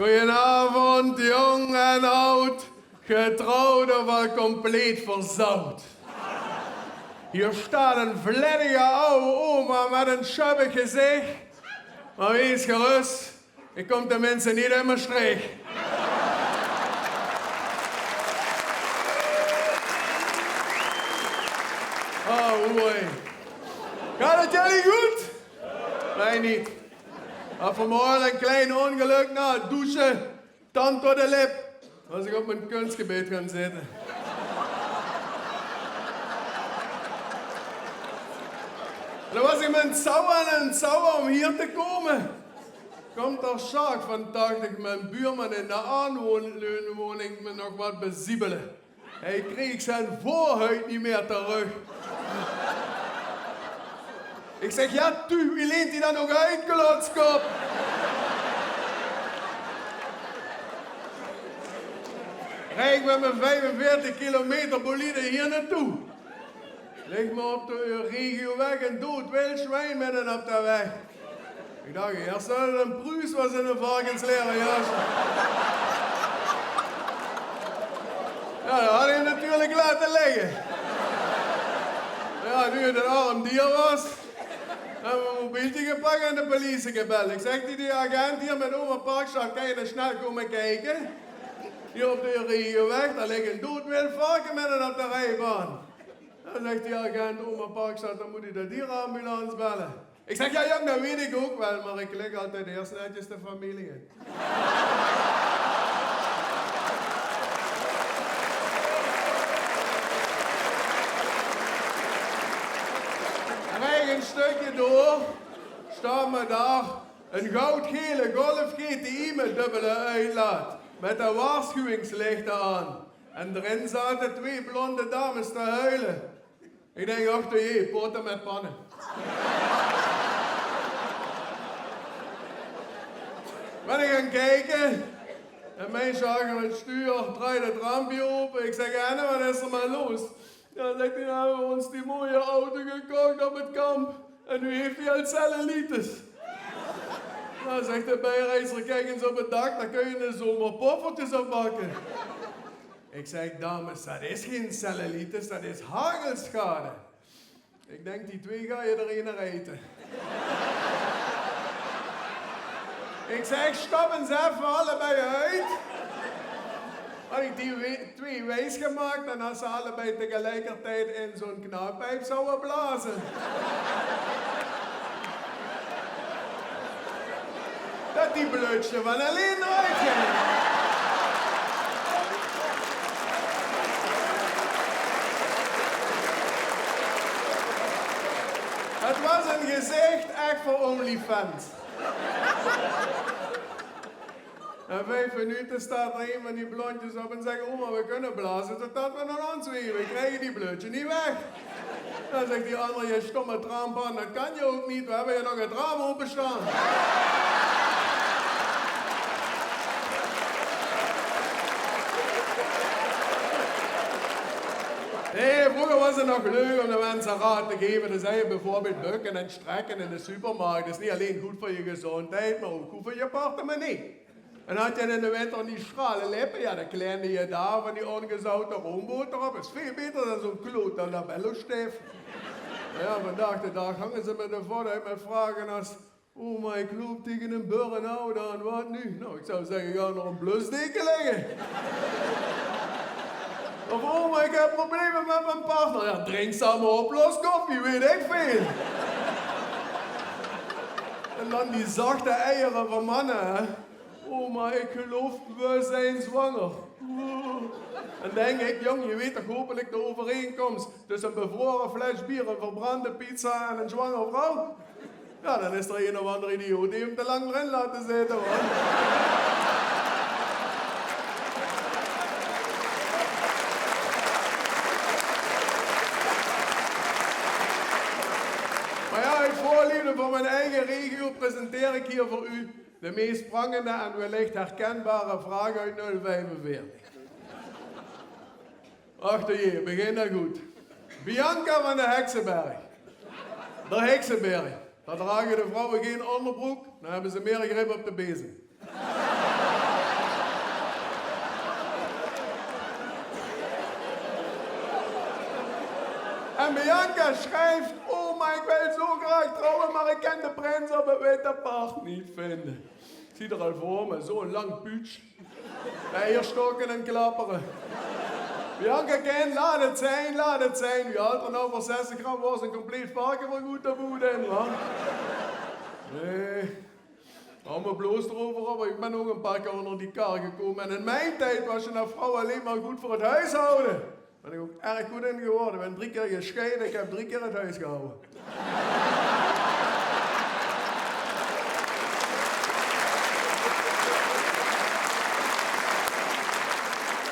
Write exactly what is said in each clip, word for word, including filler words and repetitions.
Goojenaovend, jóng en aod, getrouwd of al compleet verzoud. Hie steit ein vlettige aw oma mit ein sjöbbig gezich. Mer wees gerös, ich kóm de minse neet in Mestreech. Oh, oei. Geit 't uch good? Mich neet. Haw vanmorge ein klein óngelök nao 't douche. Tand door de lip. Waas ich op mien kunstgebied gaon zitte. Dao waas ich mich aan 't zouwe en aan 't zouwe óm hie te kómme. Kump d'r Sjaak van tachtig, mien buurman in de aanwoonwoning, mich nog get beziebele. Hae kreeg zien veurhuid neet mieë trök. Ich zèk: "Jao, tuuj, wie leent die dan ouch oet, klotskop?" Rij ich mit mien viefenveertig kilometer bolide hie nao toe. Lik mich op de Euregioweg ein dood wild zwien midde op de weg. Ich dach eers det 't ein Pruus waas in ein varkensleder jas. Jao, det haw ich natuurlik laote ligke. Jao, noe 't ein arm dier waas, höbbe v'r ein mobieltje gepak en de politie gebeld. Ich zèk taenge d'n agent: "Hie mit oma Parkstad, kins se snel kómme kieke? Hie op de Euregioweg, dao lik ein dood wild varke midde op de rijbaan." Dao zèk d'n agent: "Oma Parkstad, dan mót ich de dierenambulance belle." Ich zèk: "Jao, jóng, det weit ich ouch waal, mer ich lik altied eers netjes de familie in." Rij ich ein stökske door, steit mich dao ein goudgele Golf G T I mit dóbbele oetlaot, mit de waarschuwingslichte aan. En d'rin zaote twee blónde dames te huile. Ich dink: "Och du jee, potte mit panne." Bön ich gaon kieke. Ein meisje achter 't stuur drejt 't raampje ope. Ich zèk: "Anne, waat is d'r mit dich los?" "Jao," zèk ich, "veer höbbe ós dae mooie auto gekoch op 't kamp. En noe haet 'r al cellulitis." "Jao," zèk de biereizer, "kiek ins op 't dak, dao kóns se in de zomer poffertjes op bakke." Ich zèk: "Dames, det is gein cellulitis, det is hagelschade." Ich dink: "Die twee gaon d'r eine ete." Ich zèk: "Stap ins effe allebei oet." Haw ich die we-, twee wies gemaak, dan haw ze allebei tegeliekertied in zo'n knaakpiep zouwe blaoze. Det die blödsje van allein oetgónge. 't Waas ein gezich ech veur OnlyFans. Nao vief minute steit d'r ein van die blóndjes op en zèk: "Oma, veer kónne blaoze totdet veer nao ós weve. Veer kriege die blödsje neet weg." Dao zèk d'n angere: "Jao, stómme traanpan, det kins se ouch neet. Veer höbbe hie nog 't raam ope staon." Nae, vreuger waas 't nog leuk óm de minse raod te geve. Dan zag ich bieveurbeeld: bökke en strèkke in de supermarkt is neet allein good veur de gezóndheid, mer ouch good veur de portemonnee. En haws se in de winter van die schrale lippe, jao, dan klems se dao van die óngezoute roomboter op. Is väöl baeter es zo'n klote Labello-stief. Jao, vandaag de daag hange ze mich de vot oet mit vraoge es: "Oma, ich loup taenge eine burn-out aan, waat noe?" Noe, ich zou zègke: "Gaon nao ein blusdeke ligke." Of: "Oma, ich höb probleme mit miene partner." Jao, drink same oploskoffie, weit ich väöl. En dan die zachte eiere van manne, hè. "Oma, ich geluif, veer zeen zwanger." Dan dink ich: "Jóng, doe weits toch hopelik de euvereinkóms tösse ein bevraoje fles beer, ein verbrande pizza en ein zwanger vrouw?" Jao, dan is d'r ein of anger idioot dae 'm te lang d'rin laot zitte, huur. Mer jao, oet veurleefde veur mien eige regio presenteer ich hie veur uch de mees prangende en wellich herkinbare vraog oet nul viefenveertig. Ach du jee, begin al good. Bianca van de Hekseberg. D'r Hekseberg. Dao drage de vrouwe gein óngerbrook, dan höbbe ze mieë grip op de bezem. Bianca schrijft: "Oma, ik wil zo graag trouwen, maar ik kan de prins op het witte paard niet vinden." Ik zie er al voor me, zo'n lang puuts. Bij hier stokken en klapperen. Bianca kent, laat het zijn, laat het zijn. Wie had er nou voor zestig gram was een compleet varken voor goed te boeden, man? Nee. Hou me bloos erover op, ik ben ook een paar keer onder die kar gekomen. En in mijn tijd was je vrouw alleen maar goed voor het huishouden. Ben ik ook erg goed in geworden. Ik ben drie keer gescheiden, ik heb drie keer het huis gehouden.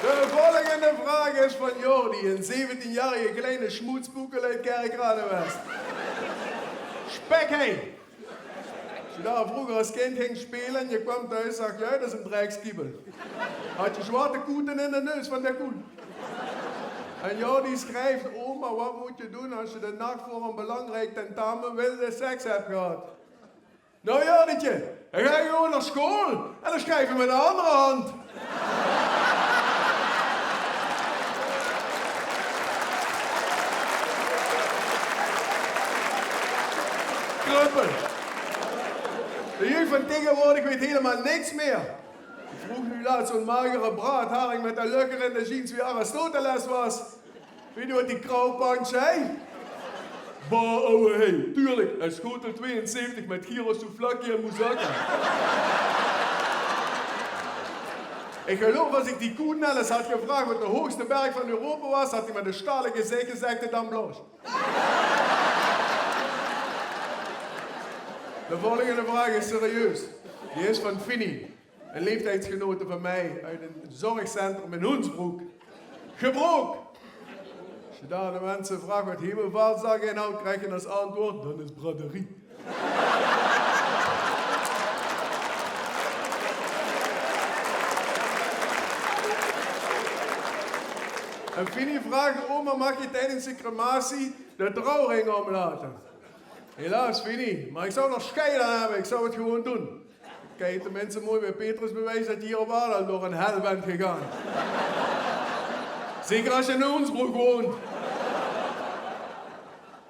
De volgende vraag is van Jordi, een zeventienjarige kleine smoetspoekel uit Kerkrade-West. Spek, hè! Als je daar vroeger als kind ging spelen en je kwam thuis, zag je uit als een drekskiebel. Had je zwarte koeten in de neus van de koel. En Jordi schrijft: "Oma, wat moet je doen als je de nacht voor een belangrijk tentamen wilde seks hebt gehad?" Nou, Jordietje, dan ga je gewoon naar school en dan schrijf je met de andere hand. Krumpel. De jeugd van tegenwoordig weet helemaal niks meer. Ik vroeg nu laatst zo'n magere braadharing met een lukker in de jeans wie Aristoteles was. Weet je wat die krauwpand zei? "Bah, ouwe, hey, tuurlijk, hij schotelt tweeënzeventig met Giro Souvlaki en Moussaka." Ik geloof, als ik die Koen Nelles had gevraagd wat de hoogste berg van Europa was, had hij met een stalen gezicht gezegd: de Dame Blanche. De volgende vraag is serieus. Die is van Fini, een leeftijdsgenote van mij uit een zorgcentrum in Hoensbroek. Gebroek! Als je daar de mensen vraagt wat hemelvaartsdag inhoudt, krijg je als antwoord: "Dat is braderie." En Fini vraagt: "Oma, mag je tijdens de crematie de trouwring omlaten?" Helaas, Fini, maar ik zou er nog scheid aan hebben, ik zou het gewoon doen. Kan je tenminste mooi bij Petrus bewijzen dat je hier op aarde al door een hel bent gegaan. Zeker als je in Oensbroek woont.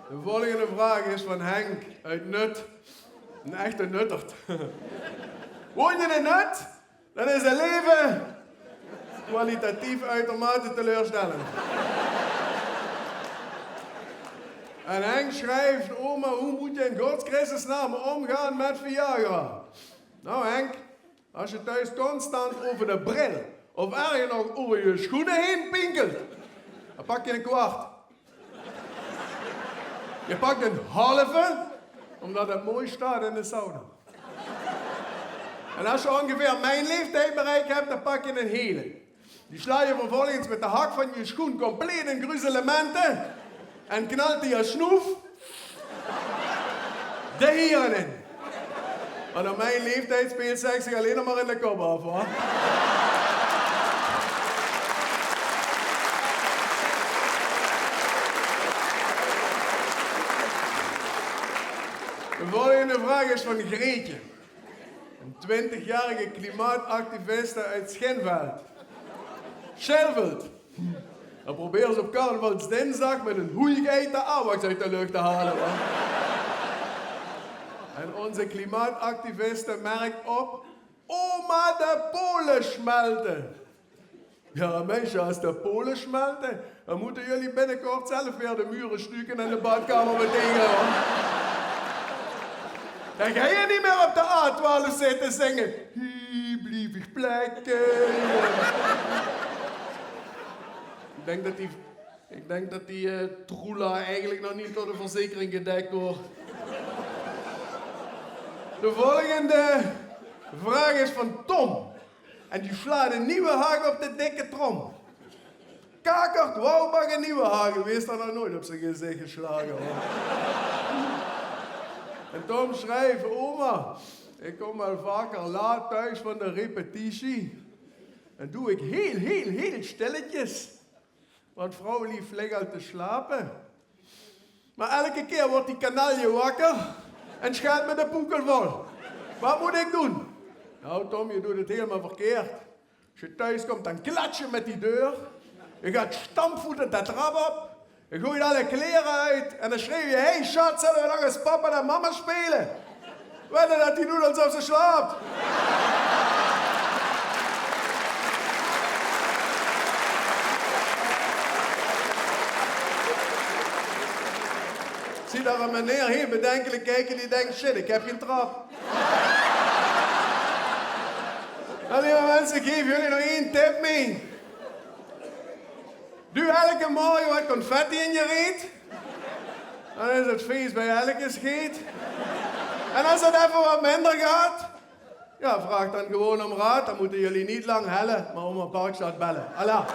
De volgende vraag is van Henk uit Nut. Een echte Nuttert. Woon je in Nut? Dan is het leven kwalitatief uitermate teleurstellend. En Henk schrijft: "Oma, hoe moet je in Gods Christusnaam omgaan met Viagra?" Nou, Henk, als je thuis constant over de bril of erger nog over je schoenen heen pinkelt, dan pak je een kwart. Je pakt een halve, omdat het mooi staat in de sauna. En als je ongeveer mijn leeftijd bereikt hebt, dan pak je een hele. Die sla je vervolgens met de hak van je schoen compleet in gruzelementen en knalt die als snoef de hieren in. Want op mijn leeftijd speelt seks zich alleen nog maar in de kop af, hoor. De volgende vraag is van Greetje. Een twintigjarige klimaatactiviste uit Schinveld. Schinveld. Dan probeer ze op carnavalsdinsdag met een hoeigeit de AWACS uit de lucht te halen, hoor. En onze klimaatactiviste merkt op: "Oma, de Polen smelten." Ja, mensen, als de Polen smelten, dan moeten jullie binnenkort zelf weer de muren stuken en de badkamer weer tegen, hoor. Dan ga je niet meer op de A twaalf zitten zingen: "Hier blijf ik plekken." Ik denk dat die, ik denk dat die eh, troela eigenlijk nog niet door de verzekering gedekt wordt. De volgende vraag is van Tom. En die slaat een nieuwe haag op de dikke trom. Kakert Woubach een nieuwe haag. Wees daar nou nooit op zijn gezicht geslagen, hoor. En Tom schrijft: "Oma, ik kom wel vaker laat thuis van de repetitie. En doe ik heel, heel, heel stilletjes. Want vrouw ligt vlug al te slapen. Maar elke keer wordt die kanalje wakker en schelt me de poekel vol. Wat moet ik doen?" Nou, Tom, je doet het helemaal verkeerd. Als je thuis komt, dan klats je met die deur. Je gaat stampvoetend de trap op. Hae goeit alle kleer oet en dan sjreef hae: "Hey, sjat, zölle v'r nog ins papa en mama sjpele?" Wèt geer det hae doet alsof hae sjlaapt? Zuut dao ein meneer hie bedenkelik kieke, dae dink: "Shit, ich höb gein trap." Mer leef minse, ich gaef uch nog eine tip mit. Doot eder morge get confetti in de reet. Dan is 't fees bie Elkes geet. En es 't effe get minder geit, jao, vraog dan gewoon óm raod. Dan mótte geer neet lang helle, mer oma Parkstad belle. Alla.